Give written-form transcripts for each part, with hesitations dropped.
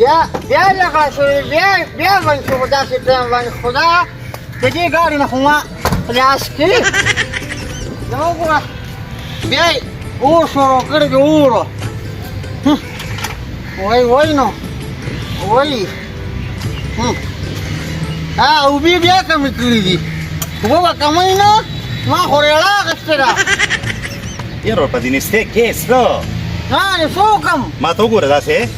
بیا بیا لګا شو، بیا بیا باندې شو، داسې ټایم باندې خدا د دې ګاډي نه خو ما خلاص کړي. دا وګوره، بیا یې اور شروع کړی دی، اور. وای وای، نو وای. ها، اوبې بیا کمې کړي دي، اوبه به کموي نه، ما خو رېړه اخیستې ده. یاره، په دې نشته کیس ده. ها، نو څه وکړم؟ ما ته وګوره، داسې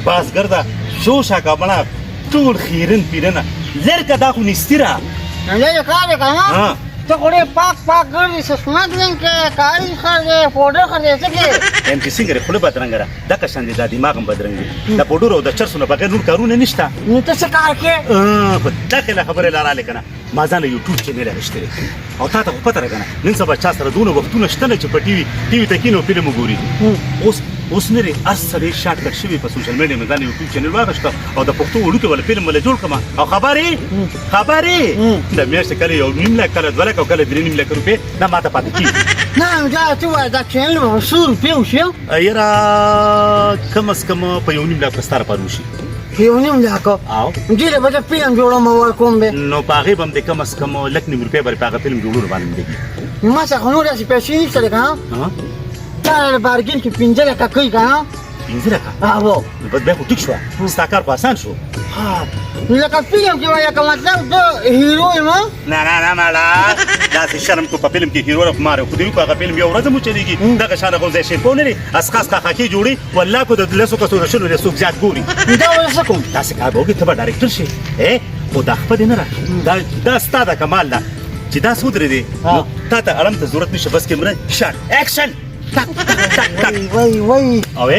باز ګرده شو شاکا بڼه ټول خیرن پیرنه لرکه، دا خو نستي را. دا یې کار دی که نه؟ ها. ته خو ډېر پاک پاک ګرځې، څه سمګلینګ کې کاري خرځې، پوډر خرځې، څه کې؟ یم چې څنګه خوله بدرنګه ده، دغه شان دی دا دماغ هم بدرنګ دی. د پوډر او د چرسو نه بغیر نور کارونه نشته. نو ته څه کار کې؟ خو دغه له خبرې لاره کنه، ما ځان له یوټیوب چینل اخیستی دی او تا ته خو پته ده که نه، نن سبا چا سره دونه وختونه شته نه چې په ټي وي ته کښېني او فلم وګوري. اوس اوس نه دی، هر څه ډېر شارټ کټ شوي. په سوشل میډیا مې ځان یوټیوب چینل واخیسته او د پښتو وړوکی ولا فلم ولا جوړ کړم او خبرې خبرې د میاشتې کله 1.5 لک، کله 2 لک او کله 3.5 لک روپۍ دا ماته پاتې کېږي. نه، دا ته وایې دا چینل به څو روپۍ وشي؟ یاره، کم از کم په 1.5 لک به ستا لپاره وشي. 1.5 لک؟ او. دې له به زه فلم جوړوم او ورکوم به. نو په هغې به هم د کم از کم 1.5 لک روپۍ به په هغه فلم جوړولو باندې لګي. ما سره خو نور داسې پیسې نشته دی که نه. ها. تا بارګین کې 5 لکه کوي که نه؟ 5 لکه؟ او. نو بس، بیا خو ټیک شوه، ستا کار خو اسان شو. ها، لکه فلم کې وایه که مطلب زه هیرو یم؟ نه نه نه مالا، داسې شرم کو، په فلم کې هیرو نه ماره، خو دې په هغه فلم یو ورځ مو چلیږي. دغه شان غوځي شي په نه اسخاص خاکې جوړي، والله کو د لسو کسو د شلو له څوک زیات ګوري. دا به څه کوم؟ داسې کار به وکړې، ته به ډایرکټر شې. خو دا خپه دې نه راکړي، دا دا ستا د کمال ده چې دا ودرې دی، نو تا ته اړم ته ضرورت نشته، بس کیمره شاټ اکشن تک تک تک تک. وای وای. او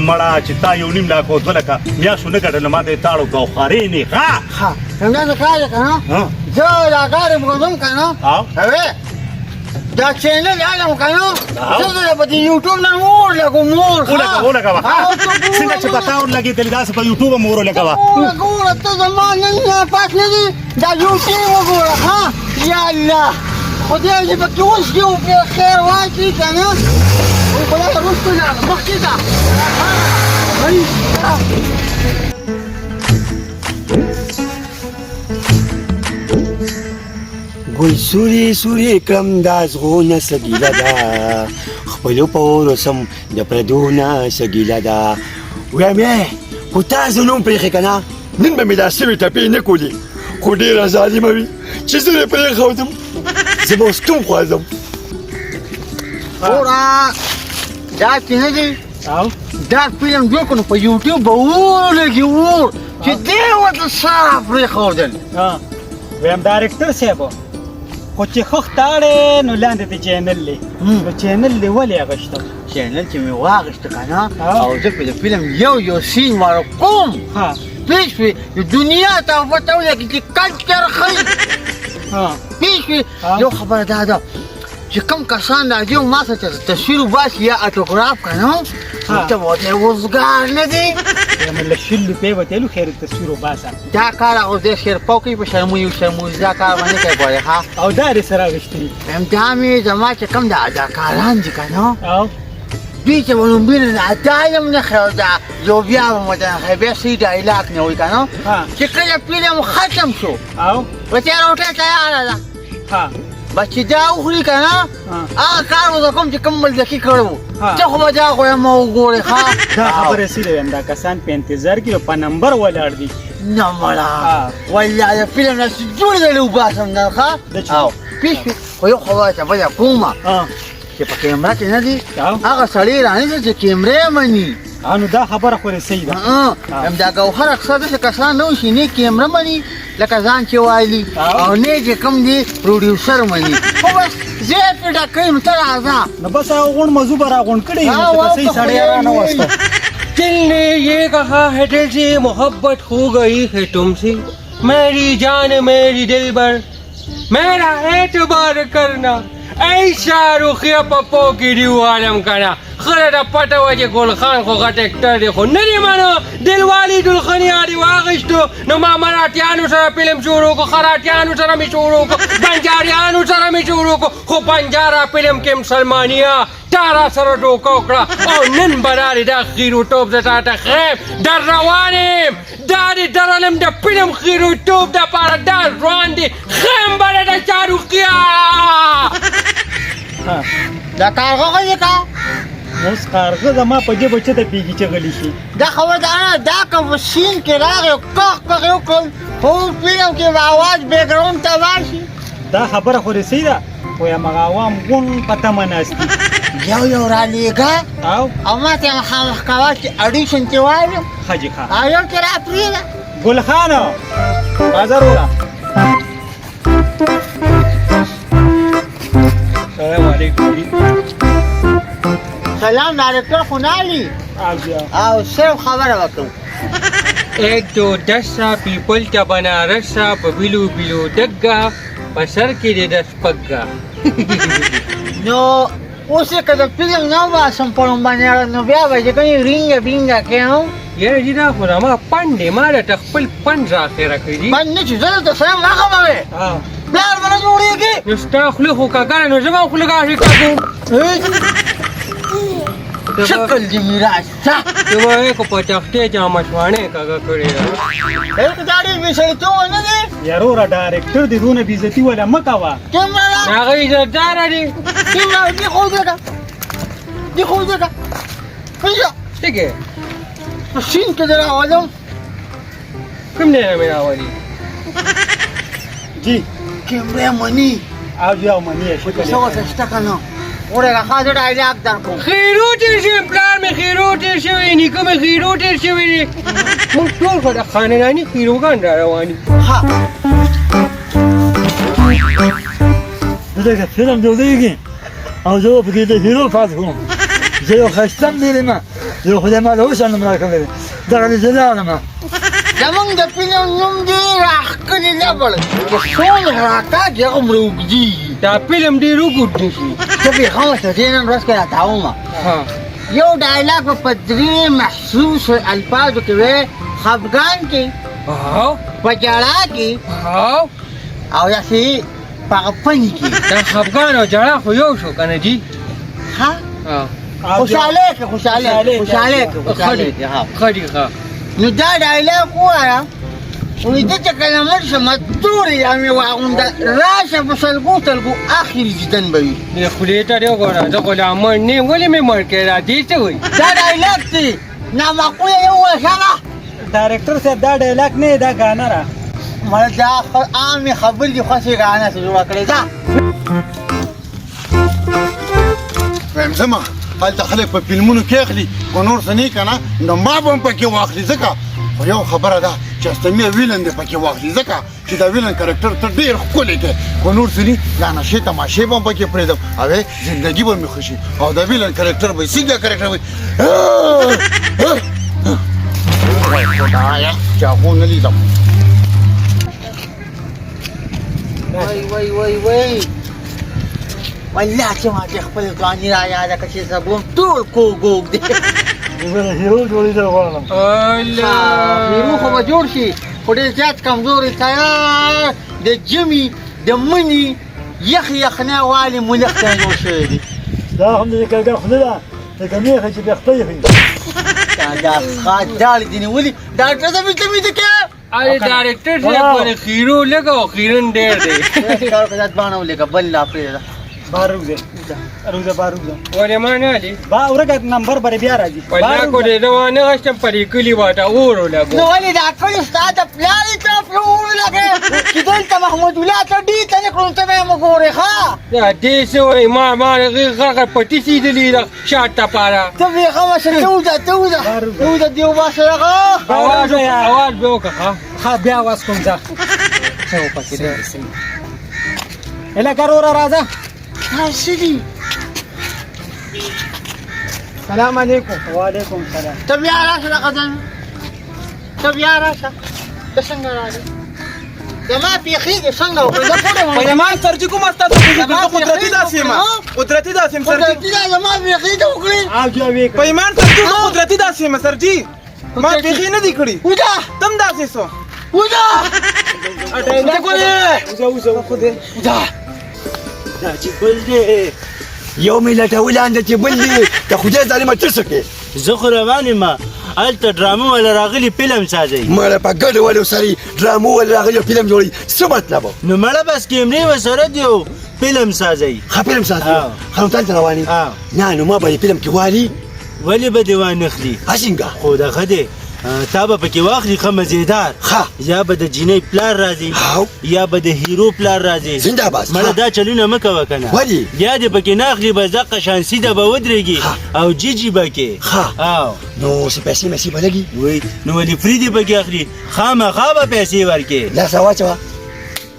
مړه، چې تا 1.5 لک او 2 لکه میاشتو نه ګټل، ما ته یې تاړو کو خارې نه ښه. ها، همدا څه کار دی که نه؟ ها. زه دا ګاډی بوزم که نه؟ او. اوې دا چینل علم که نه؟ او. زه به په دې یوټیوب نن اور لګوم، اور. ولګوه، ولګوه. څنګه چې په تا اور لګېدلې، داسې په یوټیوب هم اور ولګوه. ګوره ګوره، ته زما نن پاک نه دي، دا یوټیوب وګوره. ها یا الله، خدای دې پکې اوس یو په خیر واچي که نه. خدای وروسته لاړه مخکې ځه. ها. ګل سوري سوري کړم، دا زغونه سګیله ده، خپلو په ورسم د پردو نه سګیله ده. وایم خو تاسو نوم پرېښې که نه، نن به مې دا سوې ټپې نه کولې، خو ډېره ظالمه وي چې زه یې پرېښودم. زه به اوس کوم خوا ځم؟ ګوره، دا چې نه دی او. دا فلم جوړ کړو، په یوټیوب به اور لګي، اور چې دې ورته سره پرېښودل. ها، ویم ډایرکټر صاحب، خو چې ښه تاړې نو لاندې د چینل دی، نو چینل دی ولې اغشته؟ چینل چې مې واغېسته که نه، ها. او زه پرې د فلم یو یو سین ورکوم، ها. پوه شوې؟ د دنیا ته پته ولګي چې کلچر ښیي. ها. پوه شوې؟ ها. یو خبره دا ده چې کوم کسان راځي او ما سره تصویر وباسي یا اټوګراف که نه، ها. ته به ورته وزګار نه دی. یم له 20 روپۍ به تیلو خیر تصویر وباسه. دا کار هغه دی شیرپاو کوي په شرمونو شرمونو، دا کار باندې کوي ګورې. ها. او دا دې سره اغشتي؟ دا مې زما چې کوم د اداکاران دي که نه، او. دوی چې به لومبي نه دا یم نه خیر، دا لوبیا به مو ده خیر، بیا صحیح ډایلاګ نه وایي که نه. ها. چې کله فلم ختم شو، او. په تیاره روټۍ تیاره ده، ها. بس چې دا وخوري که نه، ها. هغه کار به زه کوم چې کوم ملدکي کړی وو. ها. ته خو به دا غوایم وګورې. ښه. دا خبره سي ده، دا کسان په انتظار کې په نمبر ولاړ دي. نه مړه. ها. والله د فلم نه چې جوړ دی وباسم نن. ښه. د چې- او پېښ خو یو خبره ته بله کومه ها. چې په کیمره کې نه دي، او. هغه سړی رانیسي چې کیمرې مني. ها، نو دا خبره خو صحیح ده. ها، هم دا ګوهر اکثر داسې کسان نه وي چې نه کیمره مني لکه ځان چې والي، او. او نه چې کوم دي پروډیوسر مني، خو بس زه پرې ډکوي، نو ته راځه. نو بس هغه غونډ موضوع به راغونډ کړي، ها، نو واو، چې صحیح ته سړی خدای را نه وسته. दिल ने ये कहा है दिल से मोहब्बत हो गई है तुमसे, मेरी जान मेरी दिलबर, मेरा एतबार करना, ऐसा रुखिया पप्पो की आलम करना. خره د پته وه چې ګل خان خو غټ اکټر دی، خو نه دې منو. دلوالي دلخنیا دې واخیستو، نو ما مراټیانو سره فلم شروع کړو، خراټیانو سره مې شروع کړو، بنجاریانو سره مې شروع کړو، خو بنجارا فلم کې مسلمانیا تا را سره دوکه وکړه. او نن به دا دې دا خیروتوب زه تا ته ښیم، در روان یم، دا دې درلم د فلم خیروتوب دپاره دا ځوان دې ښیم به د شاروخیا. دا کارغه غلی کا. اوس کارغه زما په ژبه چه ته پیږي چې غلی شي؟ دا خبر دا نه، دا که په سین کې راغی او کخ کخ یې وکړ، خو فلم کې به اواز بیکګراونډ ته لاړ شي. دا خبره خو دې صحیح ده، خو یم هغه عوام غونډ په تمه ناست دي. یو یو رالیږه او او ما ته یې مخامخ کوه چې اډیشن کې وایم. ښه جي ښه. او یو کې را پرېږده. ګل خان راځه وروره. سلام علیکم. سلام ډایرکټر خو نه علي او صرف خبره وکړم. 1 2 10 سا پیپل ته بنارس سا په بیلو بیلو دګه په سر کې دې دس پګه. نو اوس یې که د فلم نه وباسم په لومبنۍ، نو بیا به چې کوم رینګه بینګه کوم. یاره جي دا خو زما پند دی، ما درته خپل پند راخېره کړی دي. پند نه چې زه درته سم هغه به وې پلار به نه جوړېږي. نو ستا خوله خو کږه ده، نو زه به هم خوله کاږي کږوم. شکل دې میراث شه. ته وایې که په تختې جامه شوانې کږه کړې ده. هلکه دا ډېر بې سړیتوبه نه دی؟ یاروره ډایرکټر دې دونه بېعزتي وله مه کوه. څومره ده؟ هغه عزتداره دی. څومره دې خو وځکه، دې خو وځکه. څه کې؟ په سیند کې دې راولم. کوم ځای نه مې راولي؟ جي کیمرې مني. او جي او مني شکل. څه ورته شته که نه؟ وروره ښه زه ډایلاګ در کوم. خیرو تېر شوی، پلار مې خیرو تېر شوی، نیکه مې خیرو تېر شوی دی. موږ ټول خو د خانداني خیروګان را روان یو. ښه دلته فلم جوړېږي او زه به پکې د هیرو پات کوم. زه یو ښایسته مېرمه یو خدای ما له اوسه نوم راکړی دی، دغه دې زه لاړم. زمونږ د فلم نوم دی راښکلې لبړ، چې څومره راکاږي هغومره اوږدېږي. دا فلم ډېر اوږد نه شي. ته بېغمه شه، زه نن ورځ کې راتاوم. یو ډایلاګ به په درې محسوسو الفاظو کې وی، خفګان کې، په ژړا کې، او داسې په هغه پني کې. دا خفګان او ژړا خو یو شو که نه جي؟ ښه خوشحالۍ کې، خوشحالۍ کې، خوشحالۍ کې، خوشحالۍ کې. ها ښه دي ښه. نو دا ډایلاګ ووایه، وایي زه چې کله مړ شم تورې جامې واغونده، راشه په سلګو سلګو اخري دیدن به وي. دې خولې ته دې وګوره، زه خو لا مړ نه یم، ولې مې مړ کړې؟ دا دې څه وایي؟ دا ډایلاګ دی نامعقوله یې ووایه. ښه ډایرکټر صاحب دا ډایلاګ نه، دا ګانه را. مړه دا عامې خبرې دي، خوښې ګانه څه جوړه کړې ده. وایم زما هلته خلک په فلمونو کې اخلي که نور څه نه که نه، نو ما به هم پکې واخلي، ځکه خو یو خبره ده چې استمیا ویلن دې پکې واخلي، ځکه چې دا ویلن کرکټر ته ډېر ښکلی دی. که نور څه نه، دا نشې تماشې به هم پکې پرېږدم او زندګي به مې ښه شي، او دا ویلن کرکټر به یې څنګه کرکټر وي. خدایه چاقو نه لیدم. وای وای وای وای، والله چې ما دې خپل ځواني را یاده کړه چې زبون ټول کوږ دی. زه د هیرو جوړېدل غواړم. الله هیرو خو به جوړ شي، خو ډېر زیات کمزوری تیار د ژمي د مني یخ یخنۍ والي ملک ته جوړ شوی دی. دا هم د کږه خوله ده لکه مېښه چې بې خپۍ وي. دا ښه داړې دې نیولي ډاکټر صاحب، ته مې ته کې ارې ډایرکټر صاحب پر خیرو لږ او خیرن ډېر دی. کار کې ځوانه ولیکه بل لا پرېږده. بار وځه روزه، بار وځه. ولې ما نه علي؟ با ورکه نمبر بر بیا راځي. والله کو دې زه وانه غشتم په دې کلي واټه اور ولګو. نو ولې دا کلي ستا د پلار یې طرف له اور ولګی چې دلته محمود الله ته ډي ته نه کړو، ته به یې وګورې. ښه دا دې څه وایي؟ ما هغې غږه پټي سیدلي ده شاټ دپاره. ته بېغمه شه، ته وځه، ته وځه، ته وځه، دې وباسه دغه. اواز اواز به وکړه. ښه ښه بیا اواز کوم ځه. څه وپکې دی؟ هله وروره راځه. څه دي؟ سلام علیکم. وعلیکم سلام. ته بیا راشه دغه ځای، ته بیا راشه. ته څنګه راغلې؟ د زما پیخي دې څنګه وکړې؟ زه پوه په ایمان سرجي کوم ستاسو پیښې کړې؟ زه قدرتي داسې یم، قدرتي داسې یم سرجي. قدرتي دا زما پیخي دې وکړې؟ او جی وې په ایمان سرجي، زه قدرتي داسې یم سرجي، ما پیښې نه دي کړي. وځه. تم داسې سو. وځه. ته ګولې. وځه وځه خو دې. وځه. دا چې بل دی یو مې لټول اند چې بل دی د خدای ظالمه ته څه کوې؟ زه خو روان یم، هلته ډرامو والا راغلي، فلم سازوي. مړه په ګډو ولو سري ډرامو ول راغلي فلم جوړوي، څه مطلب؟ نو مړه بس کیمرې ورسره دی او فلم سازوي. ښه فلم سازوي. ښه نو ته هلته روان یې؟ نه نو ما به یې فلم کې والي. ولې به دې وانخلي؟ څنګه؟ خو دغه دی، تا به پکې واخلي، ښه مزیدار. ښه. یا به د جینۍ پلار راځي یا به د هیرو پلار راځي. زنده باد. مړه دا چلونه مه کوه که نه. ولې؟ بیا دې پکې نه اخلي، بس دقه شان سیده به ودرېږي او جي جي به کې. ښه. او نو څه پیسې مېسې به لګي؟ وایي نو ولې فري دې پکې اخلي؟ خامخا به پیسې ورکې. لاس راواچوه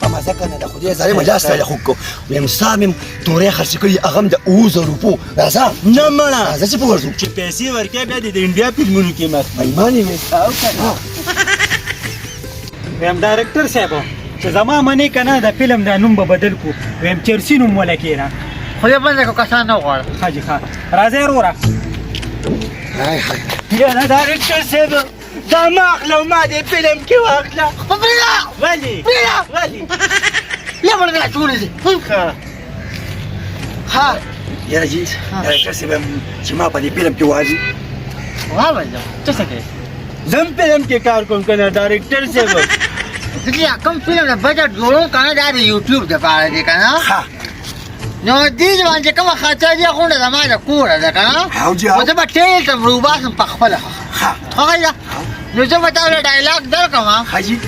په مزه که نه، د خدای ظالمه لاس راله خوږ کو. وایم ستا مې تورې خرڅې کړي، هغه هم د 7000 روپو. راځه. نه مړه. راځه چې په ورځو. چې پیسې ورکې بیا دې د انډیا فلمونو کې مخ. ایمان یې وې. او که نه؟ ویم ډایرکټر صاحب چې زما منې که نه، د فلم دا نوم به بدل کو، ویم چرسي نوم وله کېنه. خو یې بنده کو، کسان نه غواړم. ښه جي ښه، راځئ وروره. های های. یاره ډایرکټر صاحب، دا ما اخله او ما دې فلم کې واخله. خو پرېږده. ولې؟ پرېږده. ولې؟ یا مړه دا ټولې دي. ښه. ها. یاره جي ډایرکټر صاحب چې ما په دې فلم کې والي. واوریدم، ته څه کوې؟ زه هم فلم کې کار کوم که نه ډایرکټر صاحب؟ زه چې کوم فلم د بجټ جوړوم که نه، دا د یوټیوب دپاره دی که نه. ښه. نو دې باندې کومه خرچه دی غونډه زما د کوره ده که نه. او جي. خو زه به ټیل ته وروباسم په خپله. ښه. ښه ده، نو زه به تا له ډایلاګ درکړم. ښه جي.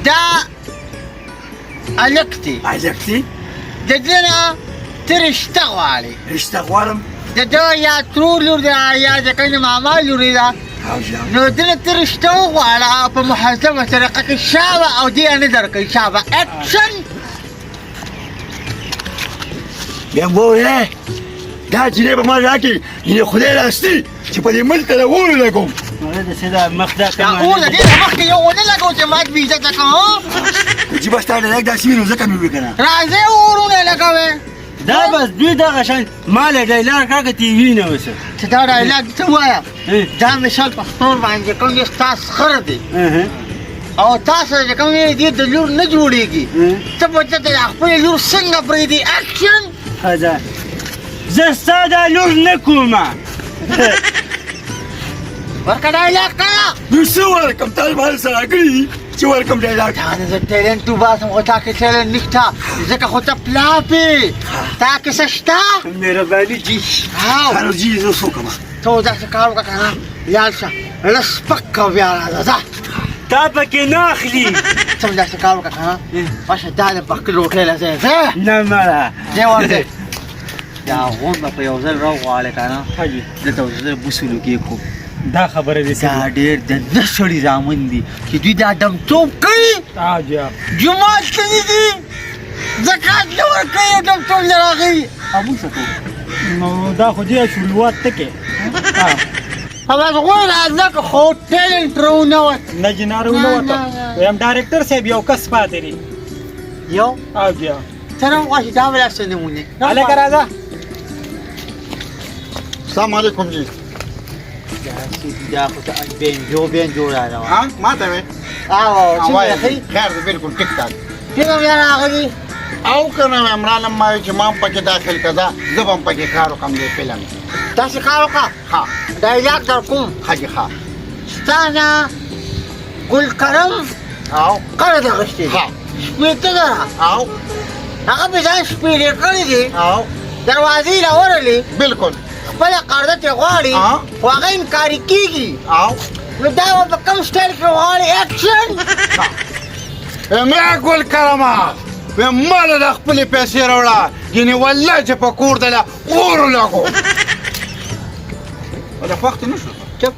دا هلک دی. هلک دی. د ده نه ته رشته غواړې. رشته غواړم. د ده یا ترور لور ده یا د کومې ماما لور ده. نو ده نه ته رشته وغواړه په محاسبه طریقه کې، شابه، او دی نه درکوي. شابه، اکشن. بیا وویل دا جینۍ به ما راکړي، یعنې خدای راستي چې په دې ملک ته د اور لګوم. مړه د څه دا مخ دا دا اور د دې نه مخکې یو ونه لګو چې مات بې عزته کړم. چې بس تا ډایرکټ داسې وي نو ځکه مې وویل که نه. راځئ اورونه لګوئ. دا بس دوی دغه شان ما له ډایلاګ راکړه تی وینه اوس. چې دا ډایلاګ څه وایه؟ دا مثال په خپل باندې کوم دی، ستا سخر دی او تاسو چې کوم دی د لور نه جوړېږي، ته به ته د خپلې لور څنګه پرېږدي؟ اکشن. ښځه زه ستا دا لور نه کومه. ورکه ډایلاګ کړه. نو څه ورکم؟ تا ما سره راکړي چې ورکم ډایلاګ؟ تا نه زه ټیلنټ وباسم، خو تا کې ټیلنټ نشته، ځکه خو ته پلاپ یې، تا کې څه شته. مهرباني جي. او نو جي زه څه وکړم؟ ته داسې کار وکړه که نه، لاړ شه لږ سپک کړه، بیا راځه ځه. تا پکې نه اخلي. ته هم داسې کار وکړه که نه، باشه دا د بخکل روټۍ له ځایه ځه. نه مړه. ځای ورځې دا غونډه په یو ځل راوغواړې که نه. ښه جي. دلته اوس زه بوسولو کې کوم. دا خبره دې دا ډېر د نه سړي زامن دي چې دوی دا ډمتوب کوي. او جي. جومات ته نه ځي، زکات نه ورکوي او ډمتوب نه راغلي، او موږ څه کوو؟ نو دا خو دې شروعات ته کې. بس غوړ راځه که خو ټیلنټ راونه وت. نه جي، نه راونه وته. ویم ډایرکټر صاحب یو کس پاتې دی. یو؟ او جي. ته راوغواړې دا به داسې نمونې. هلکه راځه. السلام علیکم جی. دا خو ته بینجو بینجو راغله. ها ما ته وې؟ او څنګه ښه؟ خیر دی، بالکل ټیک ټاک. څنګه بیا راغلي؟ او که نه عمران ما وایي چې ما هم پکې داخل که ځه، زه به هم پکې کار وکړم دې فلم کې. داسې کار وکړه. ښه. ډایلاګ در کوم. ښه جي ښه. ستا نه ګل کرم او قرض اخیستی. ښه. 60,000. او هغه پې ځان شپېلې کړي دي. او دروازې له ورغلې. بالکل. خپله قرضه ترې غواړي، خو هغه انکاري کېږي. او نو دا به په کوم سټایل کې غواړي؟ اکشن. مې ګل کرمه ما له د خپلې پیسې راوړه، ګینې والله چې په کور دله اور ولګو. ولې خوښ دې نه شو؟ چپ.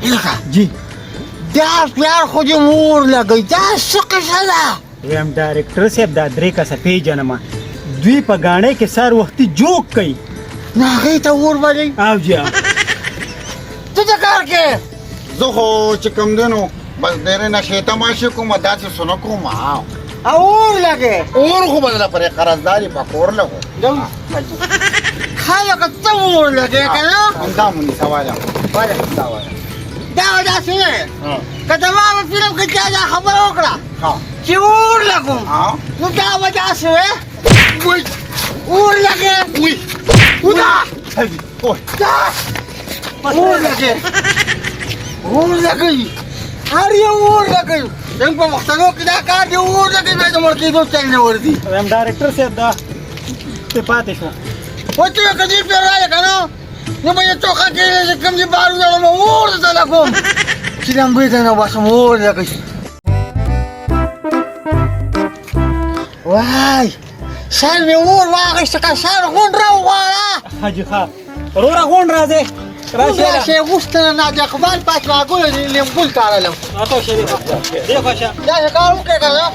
لکه جي. دا پلار خو دې مور لګوي، دا څه قصه ده؟ ویم ډایرکټر صاحب دا درې کسه پېژنم، دوی په ګاڼۍ کې سهار وختي جوک کوي. نو هغې ته اور بلوي. او جي. ته څه کار کوې؟ زه خو چې کوم دی نو بس ډېرې نشې تماشې کوم، داسې څه نه کوم. او اور لګې؟ اور خو به درله پرې قرضداري په کور لګو. خلک ته اور لګې که نه؟ همدا مو نیسه وایم. دا وایم. دا داسې نه که زما په فلم کې چا دا خبره وکړه چې اور لګوم، نو دا به داسې وی، اور لګې، دا اور لګې، اور لګوي، هر یو اور لګوي. زموږ په پښتنو کې دا کار دی، اور لګوي بیا د مړ کېدو چل نه ورځي. وایم ډایرکټر صاحب دا ته پاتې شو. وته که دې پرې راغلی که نه، نو به یې ټوخه کې چې کوم دې بار ویاړم، اور درته لګوم چې لمبې ته نه باسم. اور لګوي. وای سر مې اور واخیست، که سر غونډ راوغواړه. حاجي ښه وروره، غونډ راځې. راشه غوښتنه نه د اقبال پاتواګل لیمګل کارلم. راته شه دې خوا شه. دا کار وکړه که نه،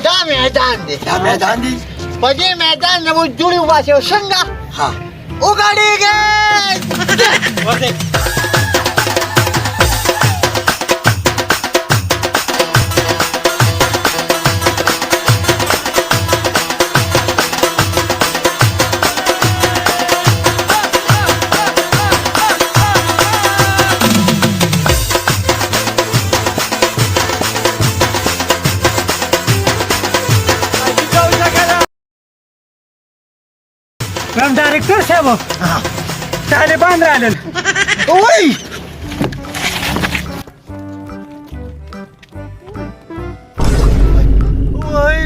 دا میدان دی. دا میدان دی. په دې میدان نه به جوړې وباسې او څنګه وګړېږې. ورځې. وایم ډایرکټر صاحب طالبان رالل. وای وای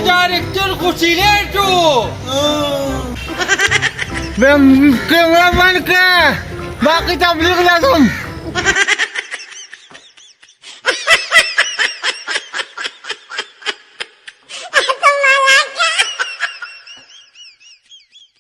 ډایرکټر خو سیلې شو. کیمره بند کړه، باقي تبلیغ لازم.